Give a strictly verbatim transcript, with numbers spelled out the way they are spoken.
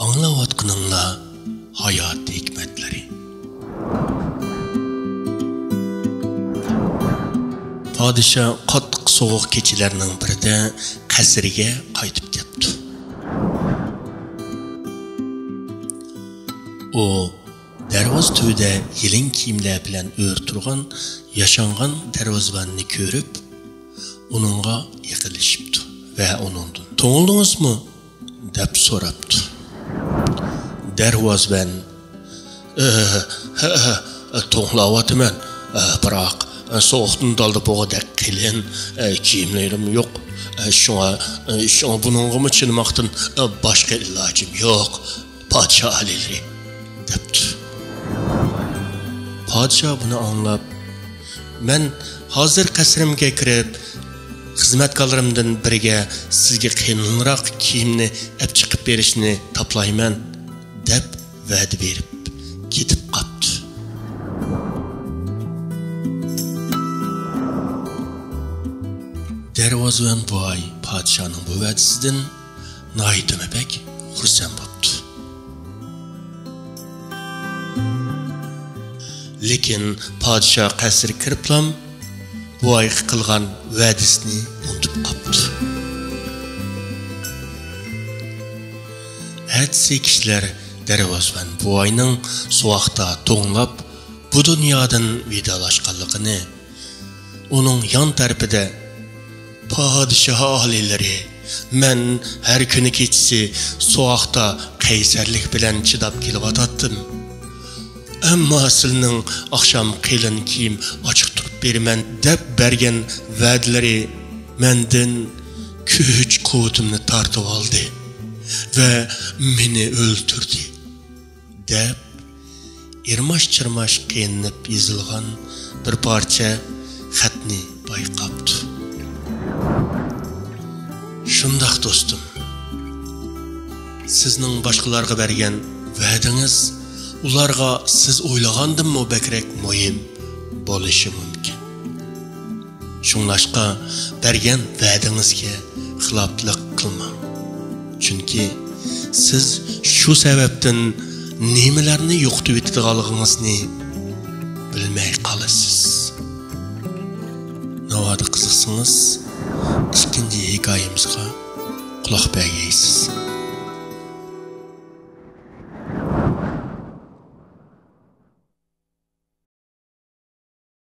ئاڭلاۋاتقىنىڭلار ھايات ھېكمەتلىرى. پادىشاھ قاتتىق سوغۇق كېچىلەرنىڭ بىرىدە قەسرىگە قايتىپ كەپتۇ. ئۇ دەرۋازا تۈۋىدە يېلىڭ كىيىملەر بىلەن ئۆرە تۇرغان ياشانغان دەرۋازىۋەننى كۆرۈپ، ئۇنىڭغا يېقىنلىشىپتۇ ۋە ئۇنىڭدىن، «توڭلىدىڭىزمۇ؟» دەپ سوراپتۇ. دەرۋازىۋەن، «ئە، ھە، ھە، توڭلاۋاتىمەن. ئە، بىراق، ئە، سوغۇقتىن دالدا بوغۇدەك قېلىن، ئە، كىيىملىرىم يوق. ئە، شۇڭا، ئە، شۇڭا بۇنىڭغىمۇ چىدىماقتىن، ئە، باشقا ئىلاجىم يوق، پادىشاھ ئالىيلىرى» دەپتۇ. پادىشاھ بۇنى ئاڭلاپ، «مەن ھازىر قەسرىمگە كىرىپ، خىزمەتكارلىرىمدىن بىرىگە سىزگە قېلىنراق كىيىمنى ئەپ چىقىپ بېرىشنى تاپىلايمەن» دەپ ۋەدە بېرىپ كېتىپ قاپتۇ. دەرۋازىۋەن بوۋاي پادىشاھنىڭ بۇ ۋەدىسىدىن ناھايىتىمۇ بەك خۇرسەن بوپتۇ. لېكىن پادىشاھ قەسرىگە كىرىپلام بوۋايغا قىلغان ۋەدىسىنى ئۇنتۇپ قاپتۇ. ئەتىسى كىشىلەر دەرۋازىۋەن بوۋاينىڭ سوغۇقتا توڭلاپ، بۇ دۇنيادىن ۋىدالاشقانلىقىنى، ئۇنىڭ يان تەرىپىدە، «پادىشاھ ئالىيلىرى، مەن ھەر كۈنى كېچىسى سوغۇقتا قەيسەرلىك بىلەن چىداپ كېلىۋاتاتتىم. ئەمما سىلىنىڭ ئاخشام قېلىن كىيىم ئاچىقتۇرۇپ بېرىمەن دەپ بەرگەن ۋەدىلىرى مەندىن كۈچ-قۇۋۋىتىمنى تارتىۋالدى ۋە مېنى ئۆلتۈردى» دەپ، ئىرماش-چىرماش قىينىلىپ يېزىلغان بىر پارچە خەتنى بايقاپتۇ. شۇنداق، دوستۇم، سىزنىڭ باشقىلارغا بەرگەن ۋەدىڭىز ئۇلارغا سىز ئويلىغاندىنمۇ بەكرەك مۇھىم بولۇشى مۇمكىن. شۇڭلاشقا، بەرگەن ۋەدىڭىزگە خىلاپلىق قىلماڭ. چۈنكى سىز شۇ سەۋەبتىن نېمىلەرنى يوقىتىۋېتىدىغانلىقىڭىزنى بىلمەي قالىسىز. ناۋادا قىزىقسىڭىز، ئىككىنچى ھېكايىمىزغا قۇلاق بەرگەيسىز.